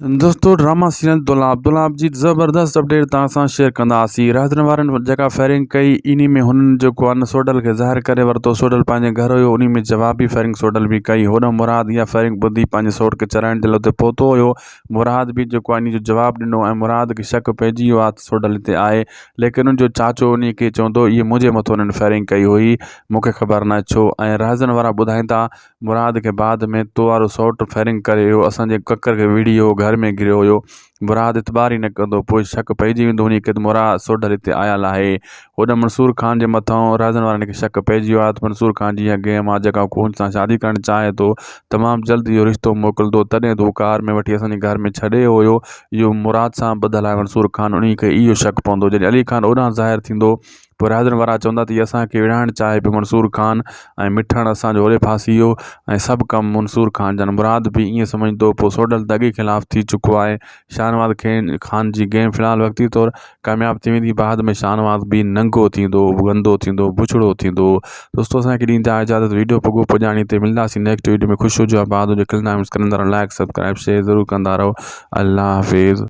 دوستو drama serial دولاب دولاب جي زبردست اپڊيٽ توهان سان شيئر ڪنداسين رهزن وارن جيڪا فائرنگ ڪئي انهي ۾ هنن جيڪو آهي نه سوڍل کي ظاهر ڪري ورتو سوڍل پنهنجي گهر هيو انهي ۾ جوابي فائرنگ سوڍل به ڪئي هوڏانهن مراد اها فائرنگ ٻڌي پنهنجي سوٽ کي چرائڻ جي لاء اتي پهتو هيو مراد به جيڪو آهي انهي جو جواب ڏنو ۽ مراد کي شڪ پئجي ويو آهي ته سوڍل هتي آهي ليڪن ان جو چاچو انهي کي چوندو اهي منهنجي مٿو انهن فائرنگ ڪئي هئي مون کي خبر ناهي ڇو ۽ رهزن وارا ٻڌائين ٿا مراد کي بعد ۾ تو وارو سئوٽ فائرنگ ڪري ويو اسان جي ڪڪر کي ويڙهي ويو گهر ۾ گهريو هيو مراد اعتبار ئي نه ڪندو پوء شڪ پئجي ويندو انهي کي ته مراد سوڍل هتي آيل آهي هوڏانهن منصور خان جي مٿان رهزن وارن کي شڪ پئجي ويو آهي ته منصور خان جي اها گيم آهي جيڪا هو ان سان شادي ڪرڻ چاهي ٿو تمام جلد اهو رشتو موڪلندو تڏهن ته هو ڪار ۾ وٺي اسان جي گهر ۾ ڇڏي ويو هيو اهو مراد سان ٻڌل آهي منصور خان انهي کي اهو شڪ پوندو جڏهن علي خان اوڏانهن ظاهر ٿيندو پوء رهزن وارا چوندا ته هي اسان کي وڙهائڻ چاهي پيو منصور خان ۽ مٺڻ اسان جو هوڏي ڦاسي ويو ۽ سڀ ڪم منصور خان جان مراد به ائين سمجهندو پوء سوڍل ته اڳي خلاف ٿي چڪو آهي شاهنواز خان جي گيم في الحال وقتي طور ڪامياب ٿي ويندي بعد ۾ شاهنواز به ننگو ٿيندو گندو ٿيندو بڇڙو ٿيندو دوستو اسان کي ڏيندا اجازت ويڊيو پڳو پڄاڻي تي ملنداسين نيڪسٽ ويڊيو ۾ خوش هجو آباد هجو کلندا مسڪرندا رهو لائڪ سبسڪرائب شيئر ضرور ڪندا رهو الله حافظ.